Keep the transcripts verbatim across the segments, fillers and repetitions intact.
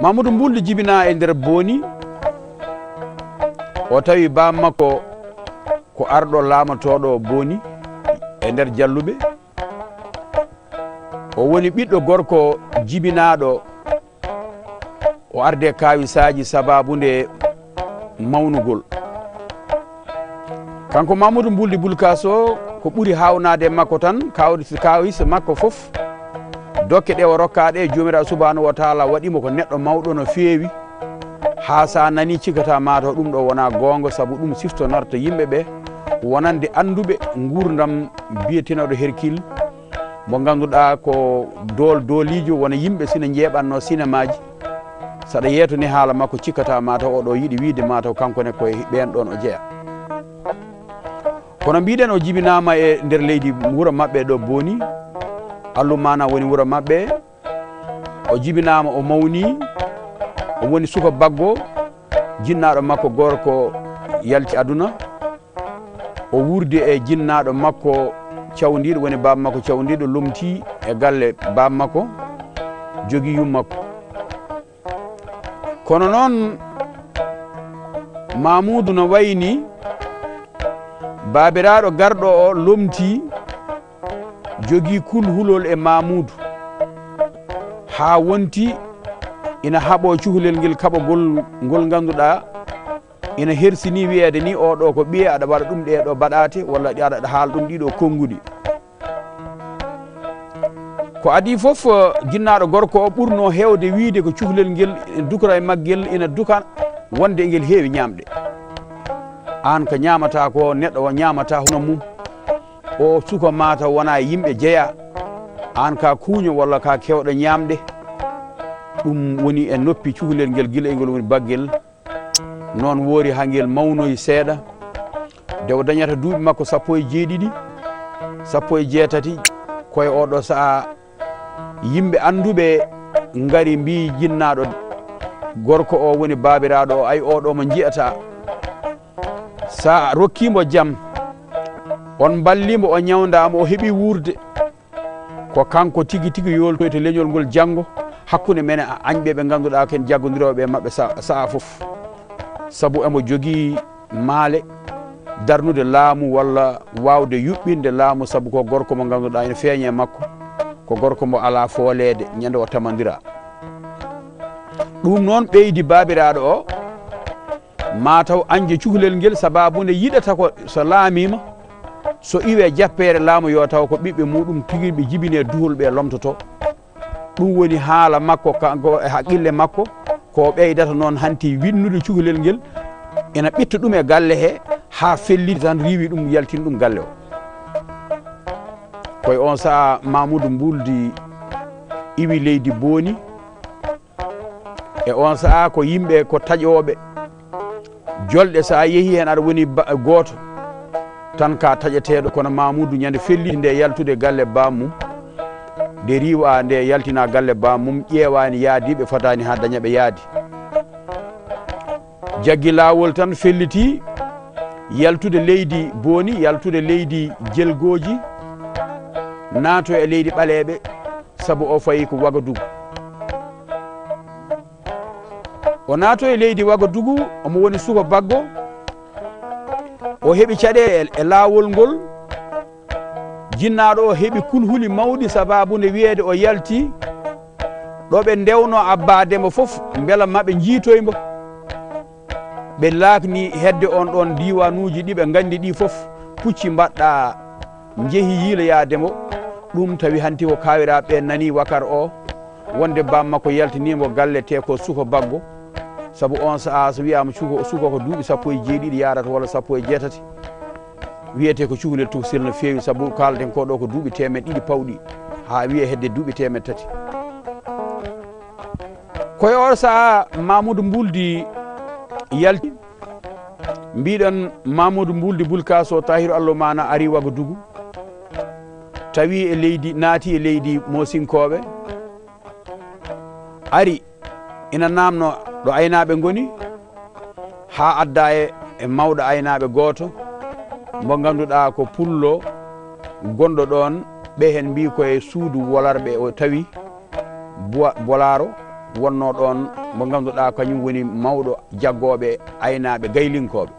Mamudu Mbuldi jibinaa e nder Booni, o tawi baam makko ko arɗo laamotooɗo Booni e nder Jalluɓe. O woni ɓiɗɗo gorko jibinaaɗo, o arde kaawisaaji sabaabu nde mawnugol. Kanko Mamudu Mbuldi Bulkaso, ko ɓuri haawnaade e makko tan, kaaw-, kaawis makko fof, dokke ɗe o rokkaa ɗe, Joomiraaɗo Subhaanahu wa Taala waɗi mo ko neɗɗo mawɗo no feewi, haa so a nanii cikkataa maa taw ɗum ɗo wonaa goonga, sabu ɗum siftonorta yimɓe ɓe wonande annduɓe nguurndam biyetenooɗo Hercule, mo ngannduɗaa ko dool dooliijo, wona yimɓe sina njeeɓatnoo sinemaaji. Saɗa yeeto ni haala makko, cikkataa maa taw oɗo yiɗi wiide maa taw kanko ne koye ɓeen ɗoon o jeya. Kono mbiɗen o jibinaama e nder leydi wuro maɓɓe ɗo Booni, Allumaana woni wuro maɓɓe. O jibinaama, o mawni, o woni suka baggo, jinnaaɗo makko gorko yalti aduna. O wuurdi e jinnaaɗo makko cawndiiɗo, woni baaba makko cawndiiɗo, lomtii e galle baaba makko, jogii yumma makko. Kono noon, Mamuudu no wayni baabiraaɗo garɗo o lomtii, jogii kulhulol e Mamuudu, haa wonti ina haɓoo cukalel ngel kaɓagol ngol ngannduɗaa ina hersini wiyeede ni, oo ɗoo ko ɓiye, aɗa waɗa ɗum ɗee ɗoo baɗaate, walla aɗa haala ɗum ɗii ɗoo konnguɗi. Ko adii fof, eh, jinnaaɗo gorko o ɓurnoo heewde wiyde ko cukalel ngel ina dukora e maggel, ina duka wonde ngel heewi ñaamɗe. Aan ko ñaamataa ko, neɗɗo o ñaamataa hono mum. O suka maa taw wonaa e yimɓe jeyaa. Aan ka kuuño walla ka keewɗo ñaamde. Ɗum woni e noppi cukalel ngel gila e ngel woni baggel. Noon woori haa ngel mawnoyi seeɗa. Nde o dañata duuɓi makko sappo e jeeɗiɗi, sappo e jeetati, ko e oo ɗoo sahaa yimɓe annduɓe ngari mbii jinnaaɗo gorko o woni baabiraaɗo o, "Ay, oo ɗoo mo njiyataa, so a rokkii mo jam, on mballii mo, o ñawndaama, o heɓii wuurde, ko kanko tigi tigi yooltoyta leñol ngol janngo hakkunde men e añɓe ɓe ngannduɗaa ko en jaggondirooɓe e maɓɓe sa-, sahaa fof." Sabu emo jogii maale darnude laamu walla waawde yuɓɓinde laamu, sabu ko gorko mo ngannduɗaa ene feeña e makko, ko gorko mo alaa fooleede ñande o tamandiraa. Ɗum noon ɓeydi baabiraaɗo o, maa taw añde cukalel ngel, sabaabu nde yiɗata ko so laamiima, so iwee jappeere laamu, yo taw ko ɓiɓɓe muɗum tigi ɓe jibinee duhol ɓe lomtotoo. Ɗum woni haala makko, kanko e haqqille makko, ko o ɓeydata noon hanti winnude cukalel ngel, ina ɓitta ɗum e galle he, haa felliti tan riiwi ɗum, yaltini ɗum galle o. Ko e oon sahaa Mamuudu Mbuldi iwi leydi Booni. E oon sahaa ko yimɓe ko taƴooɓe. Jolɗe, so a yehii heen aɗa woni ba-, gooto tan ka taƴeteeɗo, kono Mamuudu ñande felliti nde yaltude galle baam mum, nde riiwa nde yaltina galle baam mum, ƴeewaani yaadiiɓe fotaani haa daña ɓe yaadi. Jaggi laawol tan felliti yaltude leydi Booni, yaltude leydi Jelgooji, naato e leydi Ɓaleeɓe, sabu o fayi ko Wagadugu. O naato e leydi Wagadugu, omo woni suka baggo. O heɓi caɗeele e laawol ngol. Jinnaaɗo o heɓi kulhuli mawɗi sabaabu nde wiyeede o yalti ɗo ɓe ndewnoo abbaade mo fof, mbela maɓe njiitoy mbo. Ɓe laakni hedde on ɗon diiwanuuji ɗi ɓe nganndi ɗi fof, pucci mbaɗɗaa, njehi yiiloyaade mo. Ɗum tawi hanti ko kaawiraaɓe ɓe nani wakar o, wonde baam makko yaltini mo galle te ko suka baggo. Sabu on sahaa so wiyaama suka, suka ko duuɓi sappo e jeeɗiɗi yaarata walla sappo e jeetati. Wiyetee ko cukalel tokosel no feewi, sabu kaalten ko ɗo ko duuɓi teemeɗɗe ɗiɗi pawɗi, haa wiye hedde duuɓi teemeɗɗe tati. Ko e oon sahaa Mamuudu Mbuldi yalti. Mbiɗon Mamuudu Mbuldi Bulkaso Tahiru Allumaana ari Wagadugu, tawi e leydi, naati e leydi Moosinkooɓe, ari ina naamno ɗo aynaaɓe ngoni, haa adda e, e mawɗo aynaaɓe gooto, mo ngannduɗaa ko pullo gonɗo ɗoon, ɓe heen mbii ko e suudu wolarɓe o tawi. Bolaaro wonnoo ɗoon, mo ngannduɗaa kañum woni mawɗo jaggooɓe aynaaɓe gaylinkooɓe.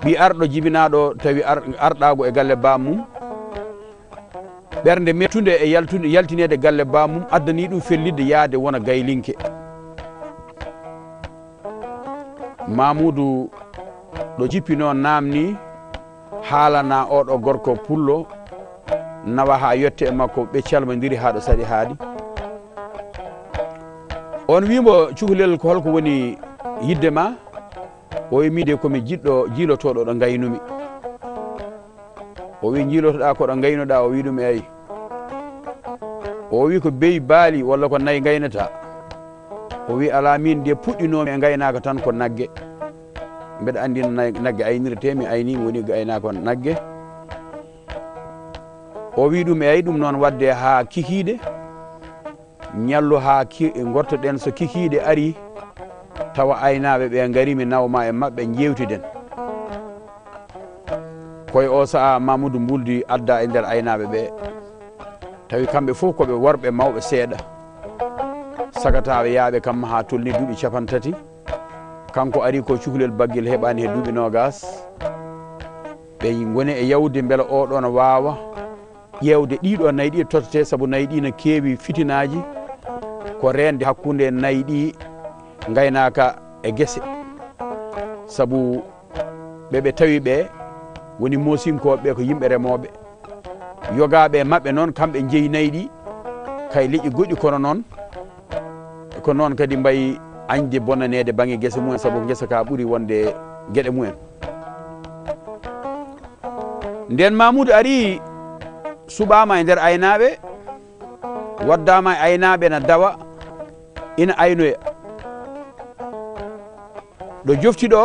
Ɓii arɗo jibinaaɗo tawi arɗaagu e galle baam mum, ɓernde mettunde e yaltineede galle baam mum addanii ɗum fellitde yahde wona gaylinke. Maamuudu ɗo jippinoo naamnii, haalanaa oo ɗo gorko pullo, nawa haa yotte e makko, ɓe calmondiri haa ɗo saɗi haaɗi. Oon wii mbo, "Cukalel, ko holko woni yiɗde ma?" O wii, "Miin de ko mi jiɗɗo jiilotooɗo ɗo ngaynumi." O wii, "Njiilotoɗaa ko ɗo ngaynoɗaa?" O wii ɗum, "Eey." O wii, "Ko beyi baali walla ko nayi ngaynataa?" O wii, "Alaa, miin de puɗɗinoomi e ngaynaaka tan ko nagge. Mbeɗa anndi no nagge aynirtee, mi aynii, mi woni gaynaako nagge." O wii ɗum, "Eey, ɗum noon waɗde haa kikiiɗe, ñallu haa ki-, ngortoɗen so kikiiɗe arii, tawa aynaaɓe ɓe ngarii, mi nawa ma e maɓɓe, njeewtiden." Ko e oo sahaa Mamuudu Mbuldi addaa e nder aynaaɓe ɓe, tawi kamɓe fof ko ɓe worɓe mawɓe seeɗa, sagataaɓe yahɓe kam haa tolnii duuɓi capanɗe tati. Kanko arii ko cukalel baggel heɓaani he duuɓi noogaas. Ɓe ngoni e yawde mbela oo ɗoo no waawa ƴeewde ɗiiɗoo nayi ɗi tottetee, sabu nayi ɗi no keewi fitinaaji, ko reende hakkunde nayi ɗi ngaynaaka e gese. Sabu ɓe ɓe tawi ɓe woni moosinkooɓe ɓe ko yimɓe remooɓe. Yogaaɓe e maɓɓe noon, kamɓe njeyi nayi ɗi kay leƴƴi goɗɗi, kono noon, ko noon kadi mbayi añde bonnaneede baŋnge gese mumen, sabu ngesa ka ɓuri wonde geɗe mumen. Ndeen Mamuudu arii, suɓaama e nder aynaaɓe, waddaama e aynaaɓe na dawa, ina aynoya. Ɗo jofti ɗo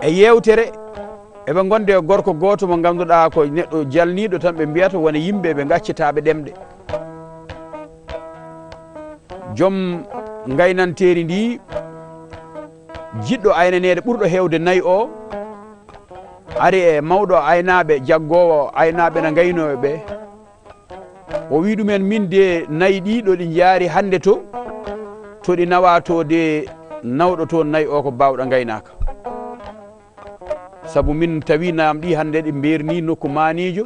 e yeewtere, eɓe ngonde e gorko gooto mo ngannduɗaa ko neɗɗo jalniiɗo tan, ɓe mbiyata wona yimɓe ɓe ngaccitaaɓe ɗemɗe. Joom ngaynanteeri ndi, jiɗɗo aynaneede ɓurɗo heewde nayi o, ari e mawɗo aynaaɓe, jaggoowo aynaaɓe na ngaynoo ɓe. O wii ɗumen, "Min de nayi ɗi ɗo ɗi njaari hannde to, to ɗi nawa to de, nawɗo toon nayi o ko baawɗo ngaynaaka." Sabu min tawi nayi am ɗi hannde ɗi mbeernii nokku maaniijo.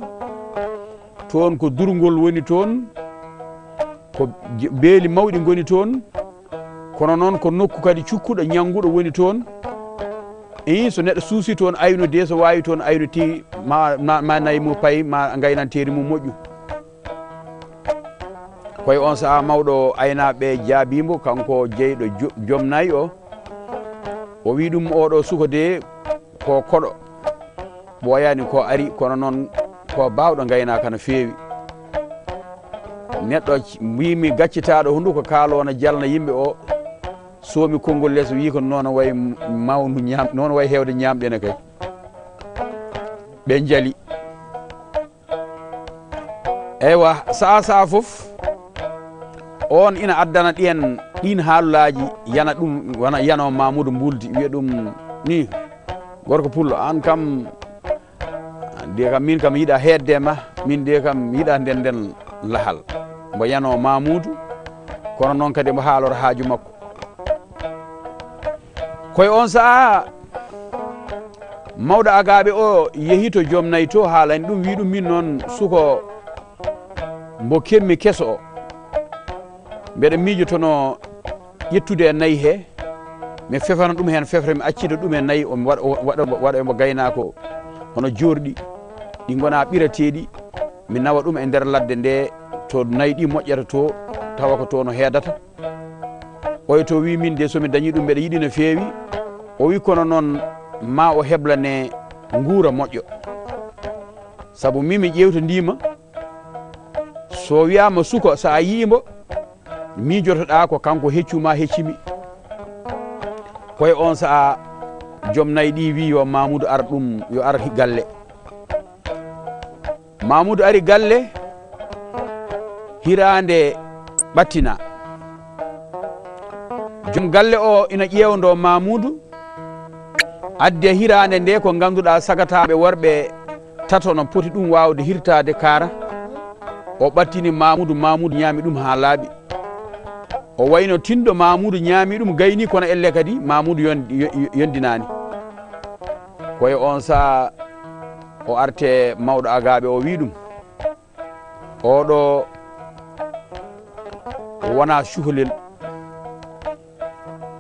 Toon ko durngol woni toon, ko je-, beeli mawɗi ngoni toon, kono noon ko nokku kadi cukkuɗo, ñannguɗo woni toon. Ii, so neɗɗo suusi toon aynude, so waawi toon aynude, ma, ma, ma nayi mum pay, ma ngaynanteeri mum moƴƴu. Ko e oon sahaa mawɗo aynaaɓe jaabii mbo, kanko jeyɗo jo-, joom nayi o. O wii ɗum, "Oo ɗo suka de ko koɗo, ɓooyaani ko ari, kono noon ko baawɗo ngaynaaka no feewi." Neɗɗo c-, mbiimi gaccitaaɗo hunnduko kaaloo na jalna yimɓe o, soomi konngol les, wii ko noon wayi mawndu ñaam-, noon wayi heewde ñaamɗe ne kay. Ɓe njali. Eywa, sahaa sahaa fof, oon ina addana ɗiyen, ɗiin haalulaaji, yana ɗum, wona yano Mamuudu Mbuldi, wiya ɗum ni, "Gorko pullo, aan kam, de kam, miin kam yiɗa heedde ma, miin de kam yiɗa nden nden lahal." Mbo yano Mamuudu, kono noon kadi mbo haalora haaju makko. Ko e oon sahaa, mawɗo agaaɓe o yehi to joom nayi to, haalani ɗum, wii ɗum, "Min noon suko mbo kemmi keso o, mbeɗa miijotonoo ƴettude e nayi he, mi fefana ɗum heen fefre, mi accida ɗum e nayi o, mi waɗa, waɗa, waɗa e mbo gaynaako hono joorɗi, ɗi ngonaa ɓirateeɗi, mi nawa ɗum e nder ladde nde, to nayi ɗi moƴƴata to, tawa ko to no heedata." Oy to wii, "Min de, so mi dañii ɗum, mbeɗa yiɗi no feewi." O wii, "Kono noon, ma o heblane nguura moƴƴo. Sabu min mi ƴeewtondiima, so wiyaama suko, so a yii mbo, miijotoɗaa ko kanko heccu ma, hecci mi." Ko e oon sahaa, joom nayi ɗi wii, "Yo Mamuudu ar ɗum, yo ar galle." Mamuudu ari galle, hiraande ɓattina. Joom galle o ina ƴeewndoo Mamuudu, addi e hiraande nde ko ngannduɗaa sagataaɓe worɓe tato no poti ɗum waawde hirtaade kaara. O ɓattini Mamuudu, Mamuudu ñaami ɗum haa laaɓi. O wayno tinndo, Mamuudu ñaami ɗum, gayni, kono elle kadi Mamuudu yon-, yo-, yondinaani. Ko e oon sahaa o arti e mawɗo agaaɓe, o wiyi ɗum, "Oɗo wonaa cukalel.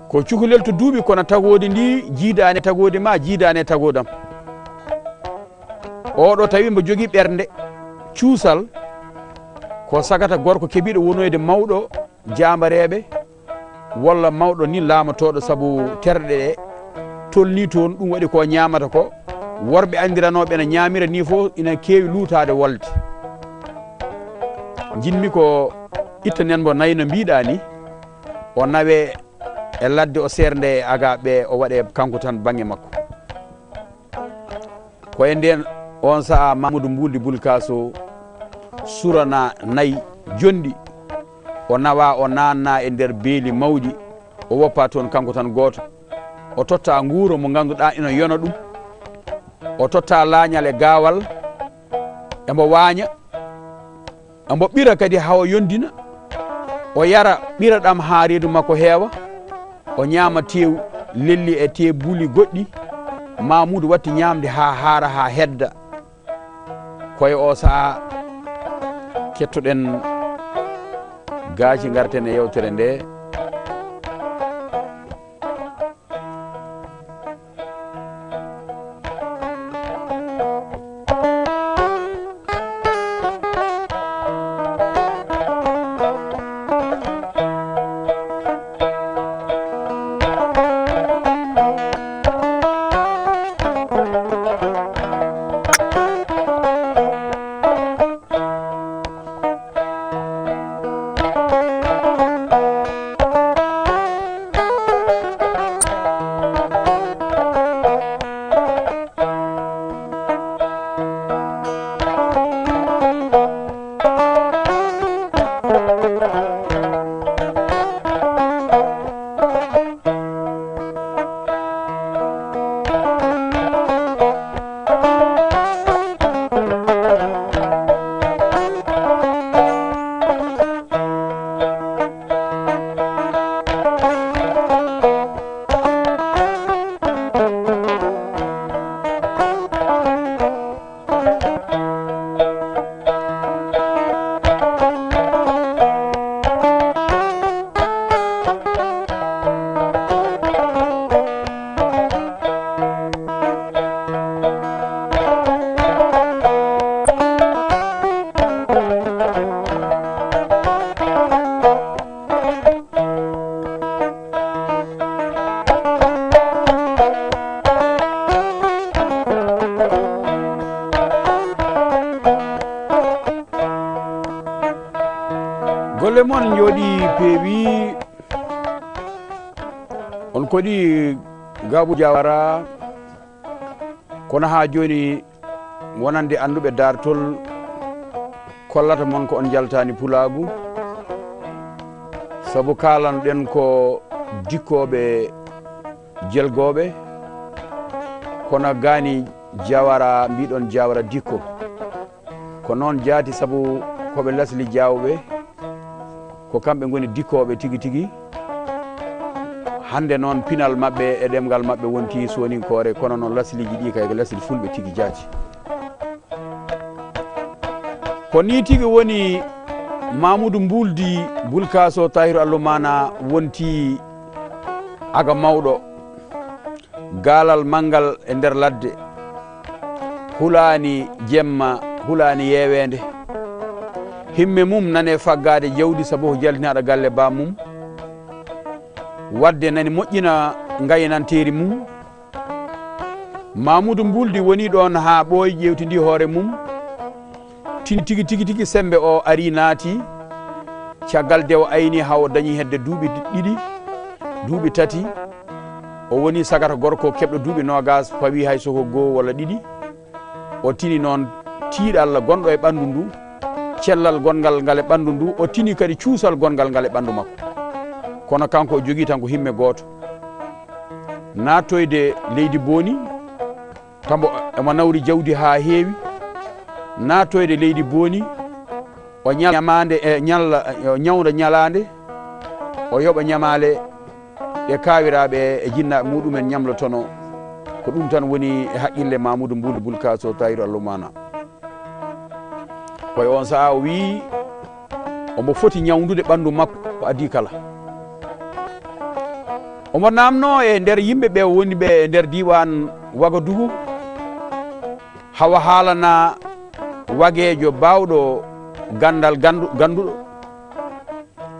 Ko cukalel to duuɓi, kono tagoodi ndi jiidaani e tagoodi ma, jiidaani e tagoodam. Oɗo tawi mbo jogii ɓernde, cuusal, ko sagata gorko kebiiɗo wonoyde mawɗo jaambareeɓe, walla mawɗo ni laamotooɗo, sabu terɗe ɗe tolnii toon, ɗum waɗi ko ñaamata ko. Worɓe anndiranooɓe ene ñaamira ni fof, ina keewi luutaade wolde. Njiɗmi ko ittanen mbo nayi no mbiɗa ni, o nawe e ladde, o seernde e agaaɓe, o waɗe kanko tan bannge makko." Ko e ndeen oon sahaa Mamuudu Mbuuldi Bulkaaso surana nayi jonɗi, o nawa, o naanna e nder beeli mawɗi, o woppa toon kanko tan gooto. O totta nguuro mo ngannduɗaa ina yona ɗum, o totta laañal e gaawal, e mbo waaña, e mbo ɓira kadi haa o yondina, o yara ɓira ɗam haa reedu makko heewa, o ñaama teew lelli e teew buli goɗɗi. Mamuudu watti ñaamde haa haara, haa hedda. Ko e oo sahaa kettoɗen gaaci, ngarten e yeewtere nde. Golle mon njooɗii, peewi. On koɗi Gabu Jawara, kono haa jooni wonande annduɓe daartol kollata mon ko on njaltaani pulaagu, sabu kaalanoɗen ko dikkooɓe jelgooɓe, kono gani Jawara, mbiɗon Jawara dikko. Ko noon jaati, sabu ko ɓe lasli jaawɓe, ko kamɓe ngoni dikkooɓe tigi tigi. Hannde noon, pinal maɓɓe e ɗemngal maɓɓe wonti soninkoore, kono noon lasliiji ɗi kay ko lasli fulɓe tigi jaati. Ko nii tigi woni Mamuudu Mbuuldi Bulkaaso Tahiru Allumaana wonti aga mawɗo. Gaalal manngal e nder ladde, hulaani jemma, hulaani yeeweende. Himme mum nane faggaade jawdi sabu ko jaltinaaɗo galle baam mum, waɗde nani moƴƴina ngaynanteeri mum. Mamuudu Mbuuldi woni ɗoon haa ɓooyi, ƴeewtindi hoore mum. Tini tigi, tigi, tigi semmbe o ari naati. Caggal de o ayni haa o dañi hedde duuɓi ɗiɗi, duuɓi tati, o woni sagata gorko keɓɗo duuɓi noogaas, fawi hay so ko goo walla ɗiɗi. O tini noon tiiɗalla gonɗo e ɓanndu ndu, cellal gonngal ngal e ɓanndu ndu, o tini kadi cuusal gonngal ngal e ɓanndu makko. Kono kanko o jogii tan ko himme gooto. Naattoyde leydi booni, tambo emo nawri jawdi haa heewi, naattoyde leydi booni, O ñal-, ñamaande e ñalla, o ñawnda ñalaande, o yoɓa ñamaale ɗe kaawiraaɓe e jinnaaɓe muɗumen ñamlotonoo. Ko ɗum tan woni e haqqille Mamuudu Mbuuldi Bulkaaso Tahiru Allumaana. Ko e oon sahaa o wiyi omo foti ñawndude ɓanndu makko ko adii kala. Omo naamnoo e nder yimɓe ɓe woni ɓe e nder diiwaan Wagadugu, hawa haalana wageejo baawɗo ganndal ganndu-, gannduɗo.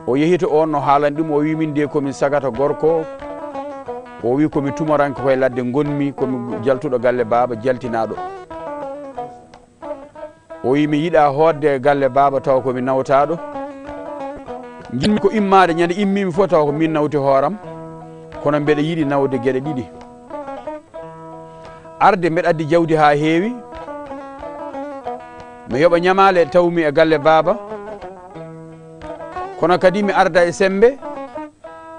O yehi to oon, no haalani ɗum, o wi, "Min de ko mi sagata gorko." O wi, "Ko mi tumoranke, ko e ladde ngonmi, ko mi jaltuɗo galle baaba, jaltinaaɗo." O wi, "Mi yiɗa hootde galle baaba tawa ko mi nawtaaɗo. Njiɗmi ko immaade, ñande immiimi fof tawa ko min nawti hooram, kono mbeɗa yiɗi nawde geɗe ɗiɗi. Arde, mbeɗa addi jawdi haa heewi, mi yoɓa ñamaale tawmi e galle baaba, kono kadi mi arda e semmbe,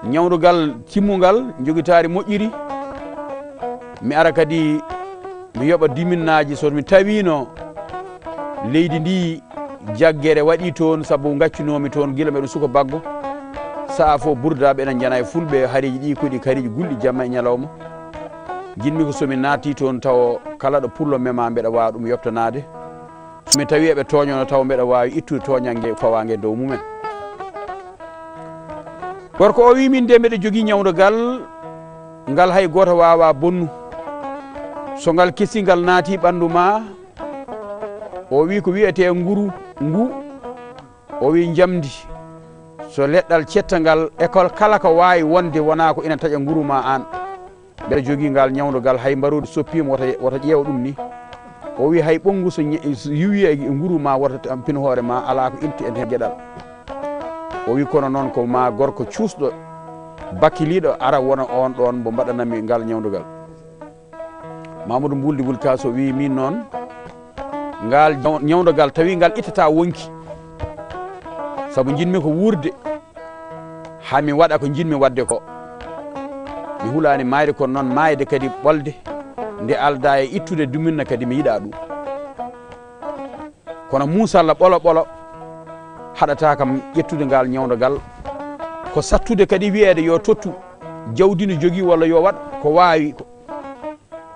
ñawndugal timmungal, njogitaari moƴƴiri. Mi ara kadi mi yoɓa diminnaaji, so mi tawiino leydi ndi jaggere waɗi toon, sabu ngaccunoomi toon gila mbeɗa suka baggo. Sahaa fof burdaaɓe ena njana e fulɓe hariiji ɗi, ko ɗi hariiji gulɗi jamma e ñalawma. Njiɗmi ko so mi naatti toon tawa kala ɗo pullo mema mbeɗa waawa ɗum yoɓtanaade. So mi tawi eɓe tooñono tawa mbeɗa waawi ittude tooñannge fawaange dow mumen." Gorko o wi, "Min de mbeɗa jogii ñawndogal ngal hay gooto waawaa bonnu. So ngal kesi ngal naati ɓanndu ma," o wi, "ko wiyetee nguru ngu?" O wi, "Njamndi. So leɗɗal cettangal, école kala ko waawi wonde wonaa ko ina taƴa nguru ma aan. Mbeɗa jogii ngal ñawndogal, hay mbaroodi soppiima, wota, wota ƴeew ɗum ni." O wi, "Hay ɓonngu so ñe-, so yuwi e nguru ma, wota tampin hoore ma, alaa ko itti en heen geɗal." O wi, "Kono noon ko ma gorko cuusɗo, bakkiliiɗo, ara wona oon ɗoon mbo mbaɗanami ngal ñawndogal." Mamuudu Mbuuldi Bulkaaso wi, "Min noon, ngal ñaw-, ñawndogal tawi ngal ittata wonki, sabu njiɗmi ko wuurde, haa mi waɗa ko njiɗmi waɗde ko. Mi hulaani maayde, kono noon maayde kadi ɓolde nde aldaa e ittude duminna kadi mi yiɗaa ɗum. Kono muusalla ɓolo ɓolo haɗata kam ƴettude ngal ñawndogal. Ko sattude kadi wiyeede yo tottu jawdi no jogii walla yo waɗ ko waawi ko."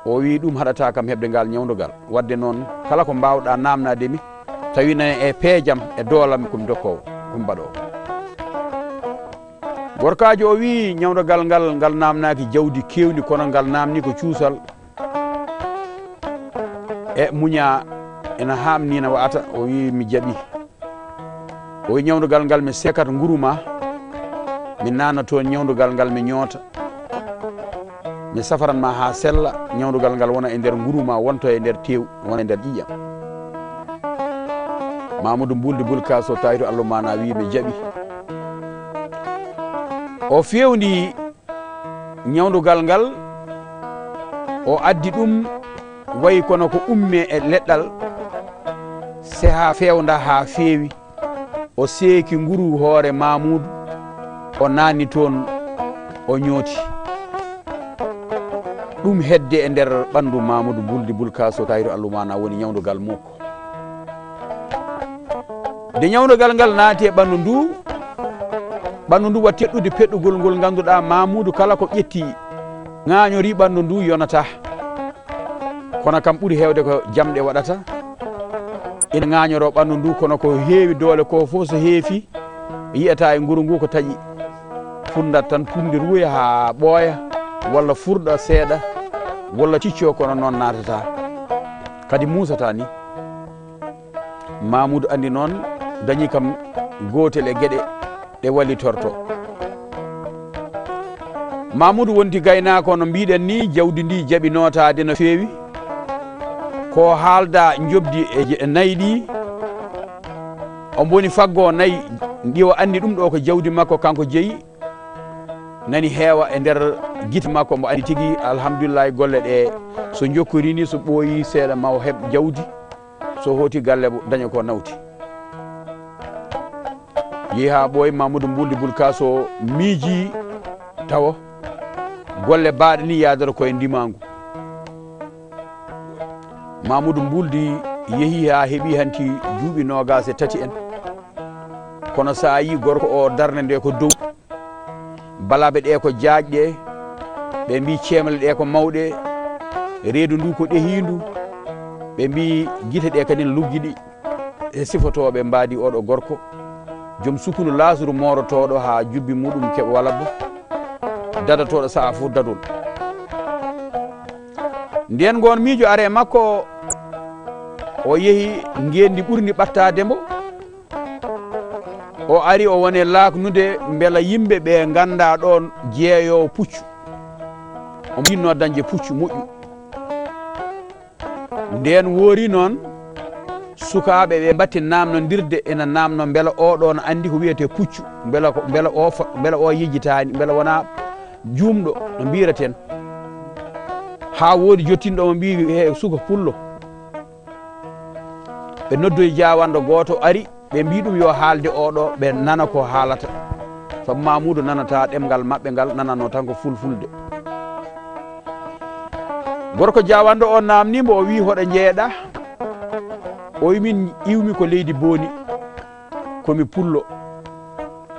O wi, "Ɗum haɗata kam heɓde ngal ñawndogal. Waɗde noon, kala ko mbaawɗa naamnaade mi, tawi nane e peejam e doolam, ko mi dokkoowo, ko mi mbaɗoowo." Gorkaajo o wi, "Ñawndogal ngal, ngal naamnaaki jawdi keewndi, kono ngal naamni ko cuusal e muña ena haamnina wa'ata." O wi, "Mi jaɓi." O wi, "Ñawndogal ngal mi seekat nguru ma, mi naana toon ñawndogal ngal mi ñoota. Mi safaran ma haa sella, ñawndogal ngal wona e nder nguru ma, wonto e nder teew, wona e nder ƴiƴam." Mamuudu Mbuuldi Bulkaaso Tahiru Allumaana wi, "Mi jaɓi." O fewndi ñawndogal ngal, o addi ɗum wayi kono ko ummee e leɗɗal, seha feewnda haa feewi, o seeki nguru hoore Mamuudu, o naanni toon, o ñooti. Ɗum hedde e nder ɓanndu Mamuudu Mbuuldi Bulkaaso Tahiru Allumaana woni ñawndogal makko. Nde ñawndogal ngal naati e ɓanndu ndu, ɓanndu ndu waɗi teɗɗude peɗɗugol ngol ngannduɗaa Mamuudu kala ko ƴetti ŋaañorii ɓanndu ndu yonataa. Kono kam ɓuri heewde ko jamɗe waɗata. Ina ŋaañoroo ɓanndu ndu, kono ko heewi doole ko fof so heefi, yiyata e nguru ngu ko taƴi. Funndat tan, pundi ruuya haa ɓooya, walla furɗa seeɗa, walla ticcoo, kono noon naatataa. Kadi muusataa ni. Mamuudu anndi noon dañi kam gootel e geɗe ɗe wallitorto. Mamuudu wonti gaynaako no mbiɗen ni, jawdi ndi jaɓi nootaade no feewi. Ko haalda njoɓdi e je-, e nayi ɗi, omo woni faggo nayi, ndi o anndi ɗum ɗo ko jawdi makko kanko jeyi. Nani heewa e nder gite makko, mbo anndi tigi, alhamdulillahi, golle ɗe so njokkori ni, so ɓooyi seeɗa ma o heɓ jawdi. So hooti galle, daña ko nawti. Yehi haa ɓooyi, Mamuudu Mbuuldi Bulkaaso miiji tawa golle baaɗe ni yaadata ko e ndimaangu. Mamuudu Mbuuldi yehi haa heɓi hanti duuɓi noogaas e tati en. Kono so a yii gorko o, darnde nde ko dow, balaɓe ɗe ko jaajɗe, ɓe mbi ceemle ɗe ko mawɗe, reedu ndu ko ɗehiindu, ɓe mbi gite ɗe kadi ne luggiɗi. E sifotooɓe mbaadi oɗo gorko, joom sukkundu laasuru moorotooɗo haa jubbi muɗum keɓa walabbo, dadatooɗo sa'a fof dadol. Nden ngon miijo are makko, o yehi ngeenndi ɓurndi ɓattaade mbo. O ari o woni laaknude mbela yimɓe ɓe ngannda ɗoon jeeyoowo puccu. Omo yiɗno dañde puccu moƴƴu. Nden woori noon, sukaaɓe ɓe mbatti naamnondirde, ena naamno mbela o ɗo no anndi ko wiyetee puccu, mbela ko, mbela o fa-, mbela o yejjitaani, mbela wonaa juumɗo no mbiyraten. Haa woodi jottinɗo mo mbii, "He suka pullo." Ɓe noddoyi jaawanɗo gooto ari, ɓe mbii ɗum yo haalde o ɗo, ɓe nana ko haalata. Sabu Mamuudu nanata ɗemngal maɓɓe ngal, nanano tan ko fulfulde. Gorko jaawanɗo o naamnii mbo, o wii, "Hoɗo njeyeɗaa?" O wi, "Min iwmi ko leydi Booni, ko mi pullo,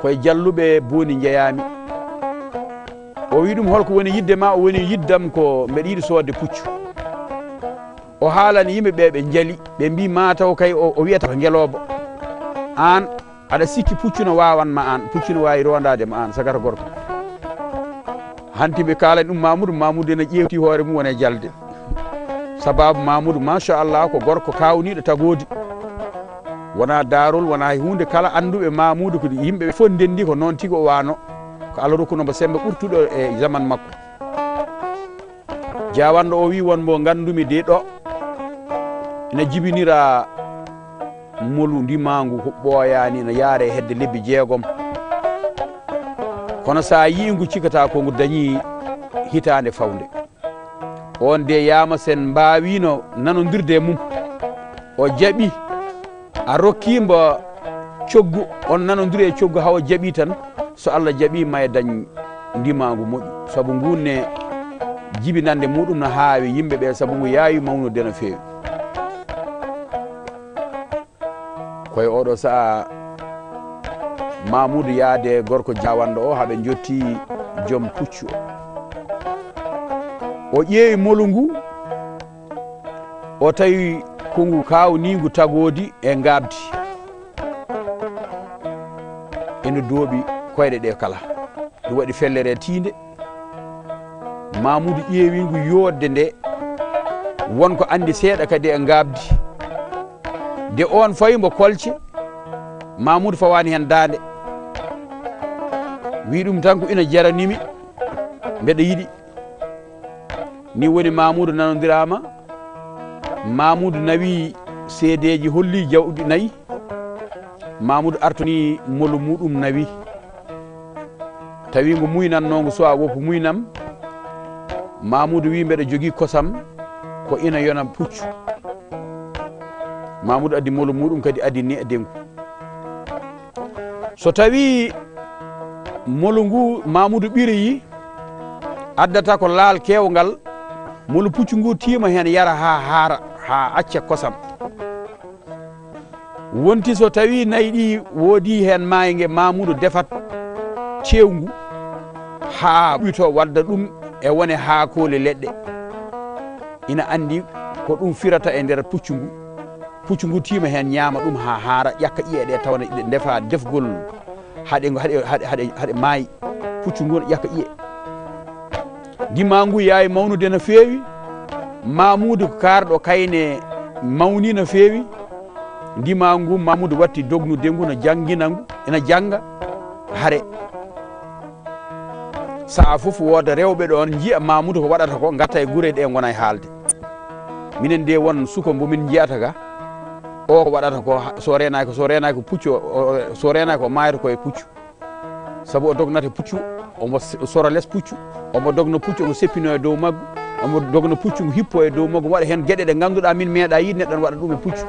ko e jalluɓe Booni njeyaami." O wi ɗum, "Holko woni yiɗde ma?" O woni, "Yiɗdam ko mbeɗa yiɗi soodde puccu." O haalani yimɓe ɓe, ɓe njali, ɓe mbii, "Maa taw kay o, o wiyata ko ngelooba." Aan aɗa sikki puccu no waawan ma aan, puccu no waawi rondaade ma aan, sagata gorko. Hanti ɓe kaalani ɗum Mamuudu, Mamuudu ena ƴeewti hoore mum wona e jalde. Sababu Mamuudu, machallah, ko gorko kaawniiɗo tagoodi. Wonaa daarol, wonaa hay huunde, kala annduɓe Mamuudu ko yimɓe ɓe fof ndenndi ko noon tigi o waano. Ko Allah rokkuno mbo semmbe ɓurtuɗo e zaman makko. Jaawanɗo o wii, "Won mbo nganndumi de ɗo ina jibinira molu ndimaangu ko ɓooyaani, ina yaare hedde lebbi jeegom. Kono so a yii ngu, cikkata ko ngu dañi hitaande fawnde." Oon de yaama sen mbaawiino nanondirde e mum. O jaɓi. A rokkii mbo coggu, on nanondiri e coggu, hawa jaɓii tan, so Allah jaɓii, ma e dañ ndimaangu moƴƴu. Sabu ngun ne jibinannde muɗum no haawi yimɓe ɓe, sabu ngu yaawi mawnude no feewi. Ko e oɗo sa'a Mamuudu yaade gorko jaawanɗo o, haa ɓe njotti joom puccu o. O ƴeewi molu ngu, o tawi ko ngu kaawniingu tagoodi e ngaabdi. Ene dooɓi koyɗe ɗe kala. Ɗum waɗi fellere tiinde. Mamuudu ƴeewi ngu yooɗde nde, won ko anndi seeɗa kadi e ngaabdi. De oon fawi mbo kolce, Mamuudu fawaani heen daande. Wii ɗum tan ko ina jaranimi, mbeɗa yiɗi. Ni woni Mamuudu nanondiraama. Mamuudu nawi seedeeji, holli jawɗi nayi. Mamuudu artoni molu muɗum nawi. Tawi ngu muynannoo ngu suwaa woppu muynam. Mamuudu wii, "Mbeɗa jogii kosam ko ina yona puccu." Mamuudu addi molu muɗum kadi addi neɗɗe ngu. So tawi molu ngu Mamuudu ɓiroyi, addata ko laal keewngal, molu puccu ngu tiima heen yara haa haara, haa acca kosam. Wonti so tawi nayi ɗi woodi heen maayge, Mamuudu defat teewngu haa ɓuyto wadda ɗum e wone haakooli leɗɗe. Ina anndi ko ɗum firata e nder puccu ngu. Puccu ngu tiima heen, ñaama ɗum haa haara, ƴakka ƴi'e ɗe, tawana ɗe ndefa defgol haɗe, haɗe, haɗe, haɗe, haɗe maayi. Puccu ngu ne ƴakka ƴi'e. Ndimaangu yaawi mawnude no feewi. Mamuudu ko kaarɗo kayne mawni no feewi. Ndimaangu Mamuudu watti dognude ngu, no janngina ngu, ina jannga hare. Sa'a fof wooda rewɓe ɗoon njiya Mamuudu ko waɗata ko, ngatta e gure ɗe ngona e haalde. Minen de won suka mbo min njiyata ga, o ko waɗata ko, ha-, so reenaaki ko, so reenaaki ko puccu, o, o, so reenaaki ko maayata ko e puccu. Sabu o dognata puccu, omo s-, sora les puccu, omo dogna puccu, omo seppino e dow maggu, omo dogna puccu ngu hippo e dow maggu, waɗa heen geɗe ɗe ngannduɗaa min meeɗaa yiide neɗɗo ne waɗa ɗum e puccu.